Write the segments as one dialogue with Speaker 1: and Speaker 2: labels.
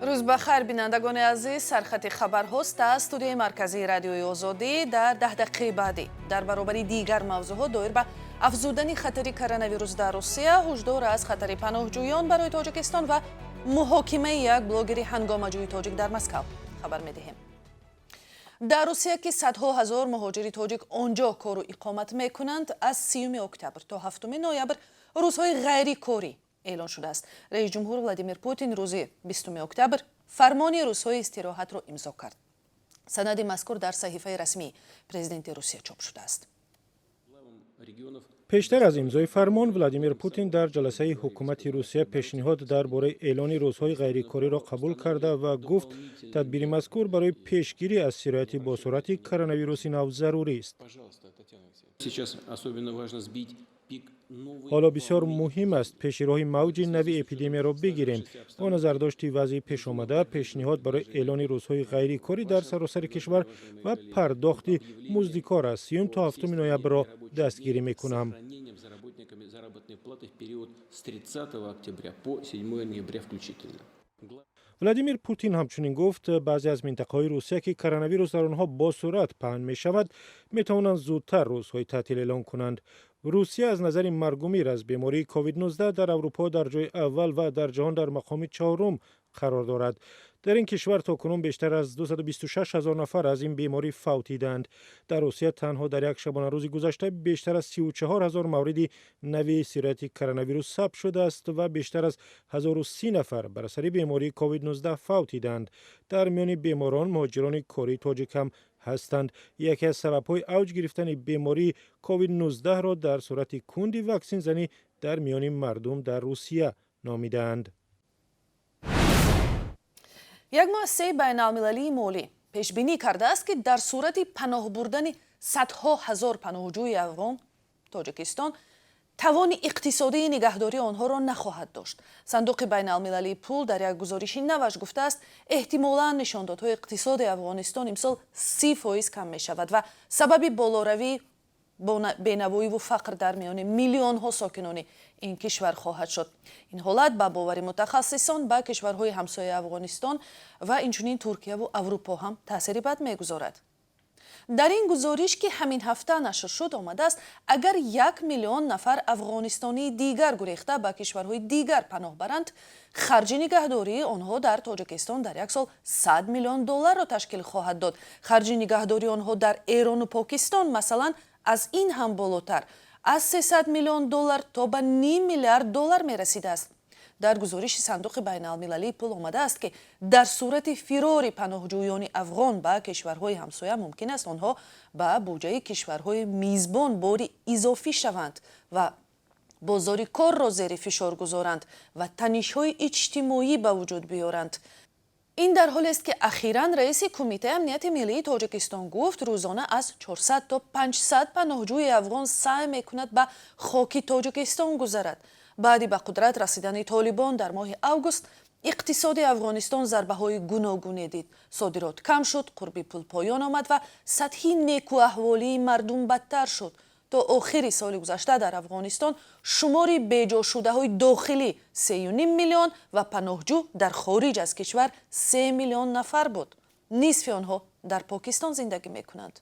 Speaker 1: Рӯз ба хайр, бинандагони азиз. Сархати хабарҳост аз студияи марказии Радиои Озодӣ дар 10 дақиқаи баъдӣ. Дар баробари дигар мавзӯъҳо доир ба афзудани хатари коронавирус дар Русия, ҳушдор аз хатари паноҳҷӯён барои Тоҷикистон ва муҳокимаи як блогери ҳангомаҷӯи тоҷик дар Москав хабар медиҳем. Дар Русия, ки садҳо ҳазор муҳоҷири тоҷик он ҷо кору иқомат мекунанд, аз 30 октябр то 7 ноябр рӯзҳои ғайрикорӣ эълон шудааст. Раис ҷумҳур Владимир Путин рӯзи 20 октябр фармони рӯзҳои истироҳатро имзо кард. Санади мазкур дар саҳифаи расмии президенти Русия чоп шудааст.
Speaker 2: Пештар аз имзои фармон Владимир Путин дар ҷаласаи ҳукумати Русия пешниҳод дар бораи эълони рӯзҳои ғайрикориро қабул карда ва гуфт, тадбири мазкур барои пешгирӣ аз сирояти босуръати коронавируси нав зарурист. Ҳоло бисёр муҳим аст пеши роҳи мавҷи нави эпидемияро бигирем. Бо назардошти вазъи пешомада, пешниҳод барои эълони рӯзҳои ғайрикорӣ дар саросари кишвар ва пардохти музди кор аз 30 то 7 ноябрро дастгирӣ мекунам.
Speaker 3: Заработной платы в период с 30 октября по 7 ноября включительно.
Speaker 2: Владимир Путин ҳамчунин гуфт, баъзе аз минтақаҳои Русия, ки коронавирус дар онҳо бо суръат паҳн мешавад, метавонанд зудтар рӯзҳои таътил эълон кунанд. Русия аз назари маргумир аз бемории COVID-19 дар Аврупо дар ҷои аввал ва дар ҷаҳон дар мақоми чорум қарор дорад. Дар ин кишвар то кунун бештар аз 226 ҳазор нафар аз ин беморӣ фавтиданд. Дар Русия танҳо дар як шабонарӯзи гузашта бештар аз 34 ҳазор мавриди нави сирояти коронавирус сабт шудааст ва бештар аз 1030 нафар бар асари бемории COVID-19 фавтиданд. Дар миёни беморон муҳоҷирони кории тоҷик ҳам ҳастанд. Яке аз сабабҳои авҷ гирифтани бемории COVID-19-ро дар сурати кунди ваксинзанӣ дар миёни мардум дар Русия номидаанд.
Speaker 1: Як муассисаи байналмилалии молӣ пешбинӣ кардааст, ки дар сурати паноҳ бурдани садҳо ҳазор паноҳҷӯи афғон, Тоҷикистон тавони иқтисодии нигаҳдории онҳоро нахоҳад дошт. Сандуқи байналмилалии пул дар як гузориши наваш гуфтааст, эҳтимолан нишондодҳои иқтисоди Афғонистон имсол 30% кам мешавад ва сабаби болоравии бенавоиву фақр дар миёни миллионҳо сокинони ин кишвар хоҳад шуд. Ин ҳолат, ба бовари мутахассисон, ба кишварҳои ҳамсояи Афғонистон ва инчунин Туркияву Аврупо ҳам таъсири бад мегузорад. Дар ин гузориш, ки ҳамин ҳафта нашр шуд, омадааст, агар 1 миллион нафар афғонистонии дигар гурехта ба кишварҳои дигар паноҳ баранд, харҷи нигаҳдории онҳо дар Тоҷикистон дар як сол 100 миллион долларро ташкил хоҳад дод. Харҷи нигаҳдории онҳо дар Эрону Покистон, масалан, аз ин ҳам болотар, аз 300 миллион доллар то ба ним миллиард доллар мерасидааст. Дар гузориши Сандуқи байналмилалии пул омадааст, ки дар сурати фирори паноҳҷӯёни афғон ба кишварҳои ҳамсоя, мумкин аст онҳо ба буҷаи кишварҳои мизбон бори изофӣ шаванд ва бозори корро зери фишор гузоранд ва танишҳои иҷтимоӣ ба вуҷуд биёранд. Ин дар ҳолест, ки ахиран раиси Кумитаи амнияти миллии Тоҷикистон гуфт, рӯзона аз 400 то 500 паноҳҷӯи афғон саъй мекунад ба хоки Тоҷикистон гузарад. Баъди ба қудрат расидани Толибон дар моҳи август иқтисоди Афғонистон зарбаҳои гуногуне дид: содирот кам шуд, қурби пул поён омад ва сатҳи некуаҳволии мардум бадтар шуд. То охири соли гузашта дар Афғонистон шумори беҷошудаҳои дохилӣ 3,5 миллион ва паноҳҷӯ дар хориҷ аз кишвар 3 миллион нафар буд. Нисфи онҳо дар Покистон зиндагӣ мекунанд.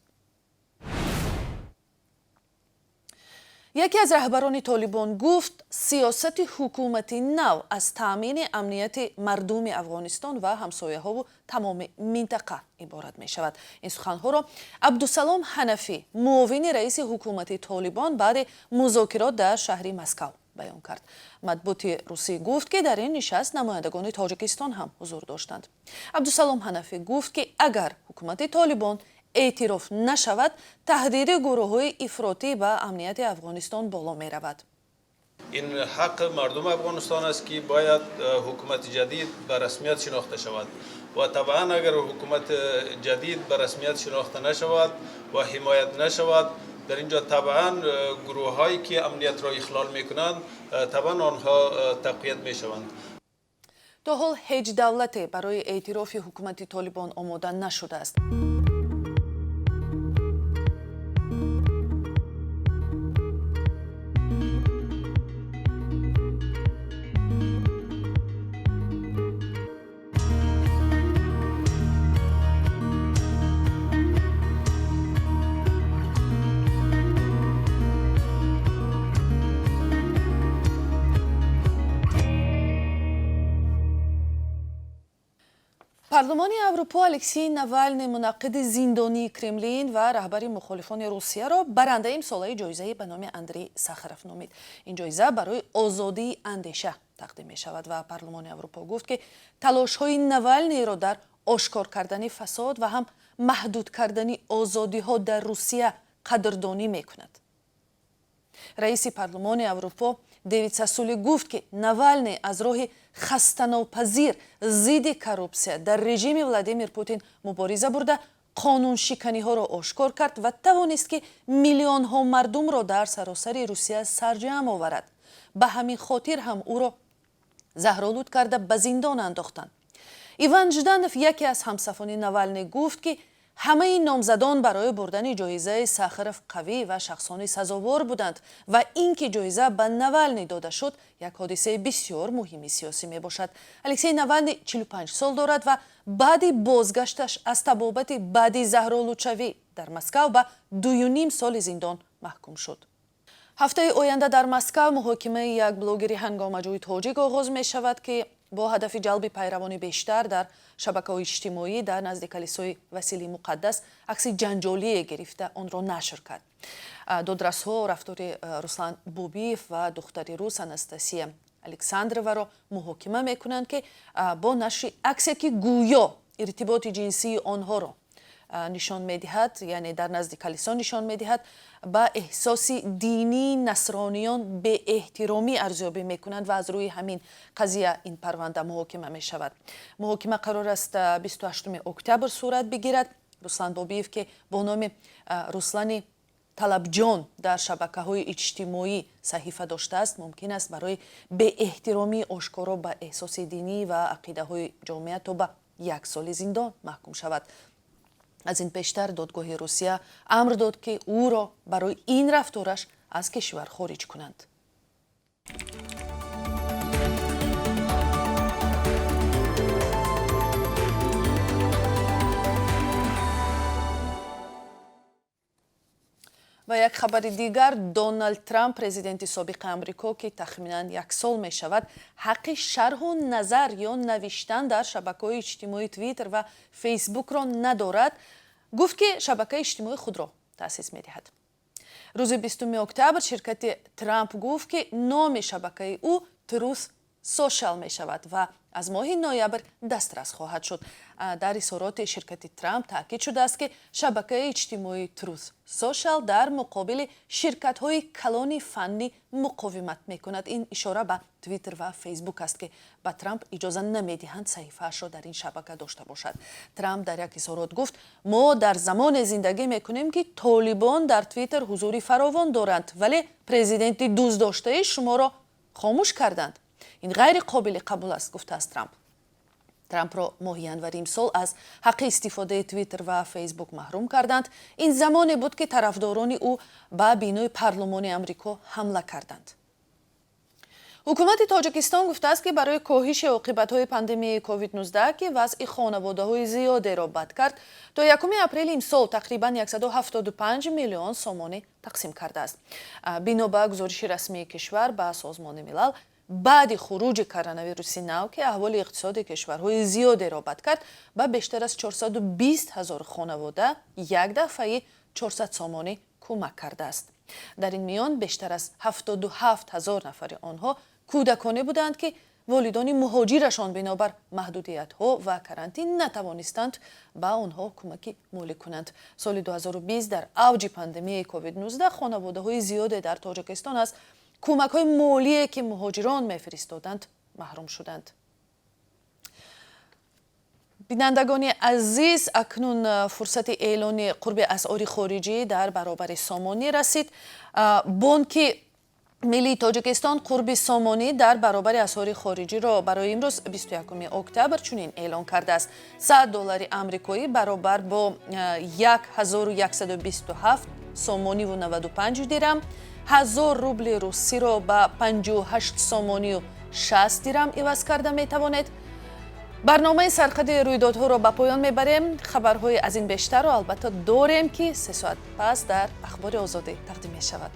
Speaker 1: Яке аз раҳбарони Толибон гуфт, сиёсати ҳукумати нав аз таъмини амнияти мардуми Афғонистон ва ҳамсояҳову тамоми минтақа иборат мешавад. Ин суханҳоро Абдусалом Ҳанафӣ, муовини раиси ҳукумати Толибон, баъди музокирот дар шаҳри Москав баён кард. Матбуоти русӣ гуфт, ки дар ин нишаст намояндагони Тоҷикистон ҳам ҳузур доштанд. Абдусалом Ҳанафӣ гуфт, ки агар ҳукумати Толибон эътироф нашавад, таҳдиди гурӯҳҳои ифротӣ ба амнияти Афғонистон боло меравад.
Speaker 4: Ин ҳақ мардуми Афғонистон аст, ки бояд ҳукумати ҷадид ба расмият шинохта шавад, ва табъан агар ҳукумати ҷадид ба расмият шинохта нашавад ва ҳимоят нашавад, дар инҷо табъан гурӯҳҳое ки амниятро ихлол мекунанд, табъан онҳо тақвият мешаванд.
Speaker 1: То ҳол ҳеҷ давлате барои эътирофи ҳукумати Толибон омода нашудааст. Парлумони Аврупо Алексей Навални, мунаққиди зиндонии Кремлин ва раҳбари мухолифони Русияро, барандаи имсолаи ҷоизаи ба номи Андрей Сахаров номид. Ин ҷоиза барои озодии андеша тақдим мешавад ва Парлумони Аврупо гуфт, ки талошҳои Навалниро дар ошкор кардани фасод ва ҳам маҳдуд кардани озодиҳо дар Русия қадрдонӣ мекунад. Раиси Парлумони Аврупо Дэвид Сасули гуфт, ки Навални аз роҳи хастанопазир зидди коррупсия дар режими Владимир Путин мубориза бурда, қонуншиканиҳоро ошкор кард ва тавонист, ки миллионҳо мардумро дар саросари Русия сарҷамъ оварад. Ба ҳамин хотир ҳам ӯро заҳролуд карда, ба зиндон андохтанд. Иван Жданов, яке аз ҳамсафони Навални, гуфт, ки ҳамаи номзадон барои бурдани ҷоизаи Сахаров қавӣ ва шахсони сазовор буданд ва ин ки ҷоиза ба Навални дода шуд, як ҳодисаи бисёр муҳими сиёсӣ мебошад. Алексей Навални 45 сол дорад ва баъди бозгашташ аз табобати баъди заҳролудшавӣ дар Москав ба 2,5 соли зиндон маҳкум шуд. Ҳафтаи оянда дар Москав муҳокимаи як блогери ҳангомаҷӯи тоҷик оғоз мешавад, ки бо ҳадафи ҷалби пайравони бештар дар шабакаҳои иҷтимоӣ дар назди калисои Василии Муқаддас акси ҷанҷолие гирифта, онро нашр кард. Додрасҳо рафтори Руслан Бобиев ва духтари рус Анастасия Александроваро муҳокима мекунанд, ки бо нашри аксе, ки гӯё иртиботи ҷинсии онҳоро нишон медиҳад, яъне дар назди калисо нишон медиҳад, ба эҳсоси динии насрониён беэҳтиромӣ арзёбӣ мекунанд ва аз рӯи ҳамин қазия ин парванда муҳокима мешавад. Муҳокима қарор аст 28 октябр сурат бигирад. Руслан Бобиев, ки бо номи Руслани Талабҷон дар шабакаҳои иҷтимоӣ саҳифа доштааст, мумкин аст барои беэҳтиромии ошкоро ба эҳсоси динӣ ва ақидаҳои ҷомеа то ба як соли зиндон маҳкум шавад. Аз ин пештар додгоҳи Русия амр дод, ки ӯро барои ин рафтораш аз кишвар хориҷ кунанд. Ва як хабари дигар: Доналд Трамп, президенти собиқи Амрико, ки тахминан як сол мешавад ҳаққи шарҳу назар ё навиштан дар шабакаҳои иҷтимоии Твиттер ва Фейсбукро надорад, гуфт, ки шабакаи иҷтимоии худро таъсис медиҳад. Рӯзи 20 октябр ширкати Трамп гуфт, ки номи шабакаи ӯ Truth Social мешавад ва аз моҳи ноябр дастрас хоҳад шуд. Дар изҳороти ширкати Трамп таъкид шудааст, ки шабакаи иҷтимоии Truth Social дар муқобили ширкатҳои калони фаннӣ муқовимат мекунад. Ин ишора ба Твиттер ва Фейсбук аст, ки ба Трамп иҷоза намедиҳанд саҳифаашро дар ин шабака дошта бошад. Трамп дар як изҳорот гуфт: «Мо дар замоне зиндагӣ мекунем, ки толибон дар Твиттер ҳузури фаровон доранд, вале президенти дӯстдоштаи шуморо хомӯш карданд. Ин ғайри қобили қабул аст», гуфтааст Трамп. Трампро моҳи январи имсол аз ҳаққи истифодаи Твиттер ва Фейсбук маҳрум карданд. Ин замоне буд, ки тарафдорони ӯ ба бинои парлумони Амрико ҳамла карданд. Ҳукумати Тоҷикистон гуфтааст, ки барои коҳиши оқибатҳои пандемияи COVID-19, ки вазъи хонаводаҳои зиёдеро бад кард, то 1 апрели имсол тақрибан 175 миллион сомонӣ тақсим кардааст. Бино ба гузориши расмии кишвар ба Созмони Милал, баъди хуруҷи коронавируси нав, ки аҳволи иқтисоди кишварҳои зиёдеро бад кард, ба бештар аз 420 ҳазор хонавода як дафъаи 400 сомонӣ кӯмак кардааст. Дар ин миён бештар аз 77 ҳазор нафари онҳо кӯдаконе буданд, ки волидони муҳоҷирашон бинобар маҳдудиятҳо ва карантин натавонистанд ба онҳо кӯмаки молӣ кунанд. Соли 2020 дар авҷи пандемияи COVID-19 хонаводаҳои зиёде дар Тоҷикистон аз кӯмакҳои молие, ки муҳоҷирон мефиристоданд, маҳрум шуданд. Бинандагони азиз, акнун фурсати эълони қурби асъори хориҷӣ дар баробари сомонӣ расид. Бонки миллии Тоҷикистон қурби сомонӣ дар баробари асъори хориҷиро барои имрӯз, 21 октябр, чунин эълон кардааст: 100 доллари амрикоӣ баробар бо 1127 сомониву 95 дирам, 1000 рубли русиро ба 58 сомонию 60 дирам иваз карда метавонед. Барномаи сархади рӯйдодҳоро ба поён мебарем. Хабарҳои аз ин бештарро, албатта, дорем, ки 3 соат пас дар Ахбори Озодӣ тақдим мешавад.